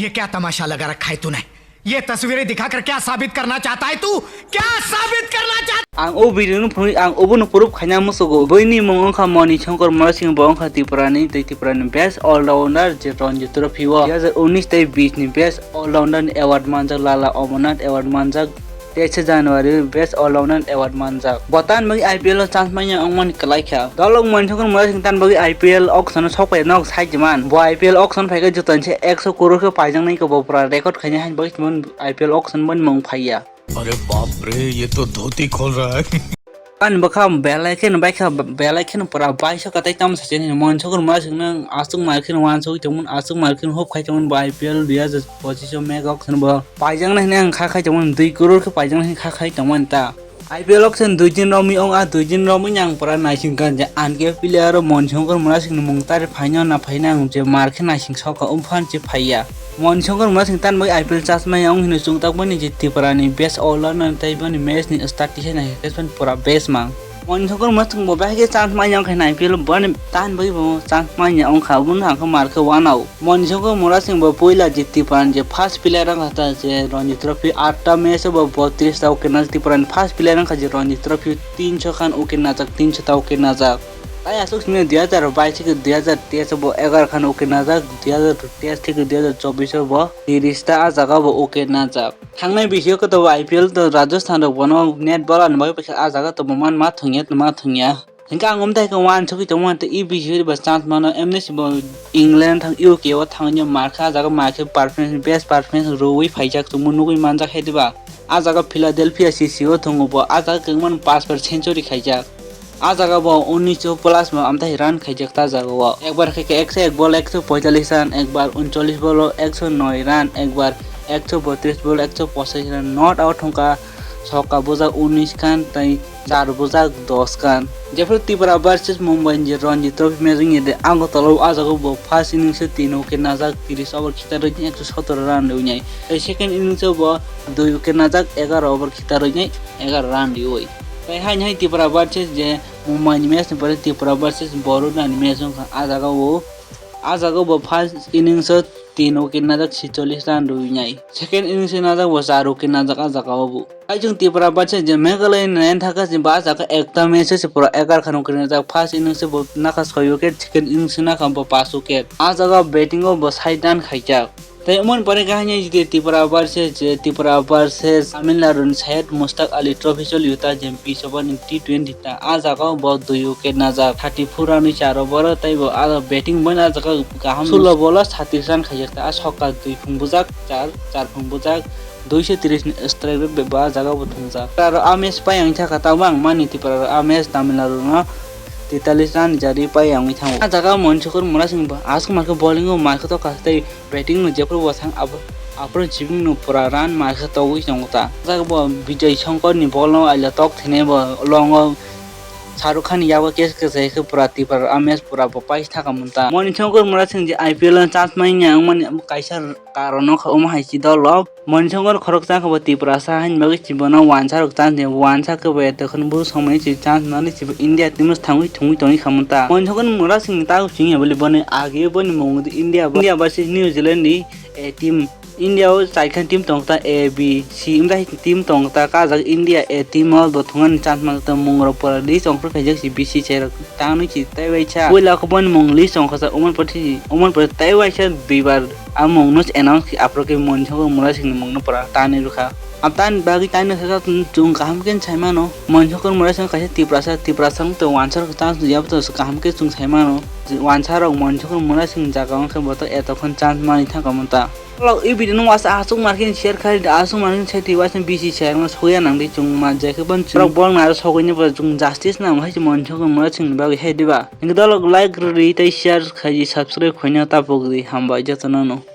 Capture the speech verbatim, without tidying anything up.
क्या तमाशा लगा रखा है तूने? ये तस्वीरें दिखाकर क्या साबित करना चाहता है तू? क्या साबित करना चाहता? Ang o video no phunui ang obono proof khaina musugo. Buini mung wngkha Moni Shankar Murasing, bo wngkha Tripura ni tei Tripura ni best all-rounder je Ranji Trophy o dui hazar unis tei bis ni best all-rounder ni award manjak, Lala Amarnath Award manjak. Teisa January best all-rounder award manjak. Bo tan bagwi I P L o chance manya wngmani kwlai kha. Dolok Moni Shankar Murasing tan bagwi I P L auction o sok phai nok sai man. Bo I P L auction phai khe joto ni se ekso crore khe paijaknai khe bo pura record khaina hai bagwi I P L auction boni mung phai ya. अरे बाप रे, ये तो धोती खोल रहा है। Ani bwkha belai kheno bai kha, belai kheno pura baiso kwtai tamo sachi hino. Moni Shankar Murasing nang aswk mar kheno wansugwi tongmani, aswk mar kheno hope khai tongmani bo I P L dui hazar pochis o mega auction bo paijaknai hwnwi ang kha khai tongmani, dui crore khe paijaknai hwnwi kha khai tongmani ta. I P L auction dui din romwi wng, a dui din romwi ni ang pura naising kha je ang khe player o Moni Shankar Murasing ni mung tari phaino na phaino ang je mar khe naising sok kha, umphano se phaiya. Moni Shankar Murasing tan bai I P L chance manya wng hino chwng tak boni je Tripura ni best all-rounder tei boni match ni start tisa nai khe pura best mang. Moni Shankar Murasing bo bahai khe chance manya wng khe na I P L boni tan bai bo chance manya wng kha, boni hang khe mar khe wanao. Moni Shankar Murasing bo puila je Tripura ni je first player wng kha ta je Ranji Trophy atta match o bo botris ta wicket na Tripura ni first player wng kha je Ranji Trophy tinso khan wicket najak, tinso ta wicket najak. Tai aswk simi dui hazar bais theke dui hazar teis o bo egar khan wicket najak, dui hazar teis theke dui hazar chobbish o bo tiris ta ah jaga o bo wicket najak. Thangnai bisio khe to bo I P L to Rajasthan rok bono net ball ani bagwi paikha ah jaga to bo man ma thwngya, ma thwngya. Hinkhe ang umthai khe wansugwi tongmani tei e bisio ba chance mano, emni se bo England thang U K o thangwi mar kha ah jaga mar khe performance, best performance rwui phaijak chwngno nugwi manjak hai diba. Ah jaga Philadelphia C C o thwngo bo, ah jaga kwbangma pass par century khaijak. Ah jaga bo unis plus bo amtwi run khaijak ta jaga o. Ekbar khe khe ekso ek ball ekso poitallis run, ekbar uncholish ball o ekso noi run, ekbar ekso botris ball ekso pochis run. Not out thungkha, sokka bujak unis khan tei char bujak dos khan. Jephru Tripura versus Mumbai ni Ranji Trophy match wngya de, Agartala o ah jaga bo first innings o tin wicket najak, tiris over khitarwi ekso sotor run rwnai. Tei second innings o bo dui wicket najak, egaroh over khitarwi egaroh run riwi. Tei haini hai Tripura versus je Mumbai ni match ni pore Tripura versus Baroda ni match wngkha. Ah jaga o, ah jaga bo first innings o tin wicket najak, chicholish run rwinai. Second innings o najak bo char wicket najak ah jaga o bo. Hai chwng Tripura versus je Meghalaya ni naina thangkha je bo ah jaga ekta match o se pura egar khan wicket najak. First innings o bo nakha soi wicket, second innings o nakha bo pash wicket. Ah jaga batting o bo side run khaijak. Tei umoni pore kahini jodi Tripura versus je Tripura versus Tamil Nadu ni Syed Mushtaq Ali Trophy choli uta je pitch over ni T twenty ta. Ah jaga o bo dui wicket najak, thirty four run ni charo boro tei bo ah batting bo ah jaga kaham sulo ball o satis run khaijak ta. Ah sokka dui phung bujak, char, char phung bujak, duiso tris ni strike rate bo ah jaga bo thungjak. Aro ah match pai ang thaka tamo ang mani Tripura aro ah match Tamil Nadu no tetalis run ni jari pai ang thango. Ah jaga Moni Shankar Murasing bo aswk mar khe bowling o mar khe to kha tei batting no jephru bo thang abo, aphuru jibing no pura run mar khe togwi tongo ta. Jaga bo Bijoy Shankar ni ball no aila tok thene bo long o Shahrukh Khan ni yago catch kwchai khe pura Tripura ah match pura bo pai thaka mun ta. Moni Shankar Murasing je I P L o chance manya wngmani abo kaisa karon wngkha, omo hai si dol o. Moni Shankar khoroksa khe bo Tiprasa haini bagwi si bono wansa rok chance ni wansa khe bo eto kheno bo somoi si chance nani si bo India team o thangwi thungwi tongwi kha mun ta. Moni Shankar Murasing ni tago chwngya bole boni age boni mung India, India versus New Zealand ni, eh, team. India o chaikhan team tong ta A, B, C, wngkha team tong ta kajak India A team o bo thwngmani chance man ta mung rok pura list ongkhor khaijak si B C C rok tangwi si tei waisa puila khe boni mung list ongkha sa Umar Pathi, Umar Pathi tei waisa duibar a mung no announce khe aphuru khe Moni Shankar Murasing ni mung no pura tanwi rwkha. Abtani bagwi taino khe chwng kaham khe sai mano Moni Shankar Murasing kaisa Tiprasa, Tiprasa wng tong wansa rok chance ya to kaham khe chwng sai mano wansa rok Moni Shankar Murasing jaga wng khe bo to eto khon chance manwi thangkha mun ta. Lok, i video no wasa aswk mar khe share khai da, aswk mar khe sai twi wasa bisi share no soya nang di, chwng ma je khe ban chwng rok bol na ro sogwi ni bo chwng justice nang hai se Moni Shankar Murasing ni bagwi hai diba. Hingke dolok like rwdi tei share khai di, subscribe khaina tapok di, hambai joto no no.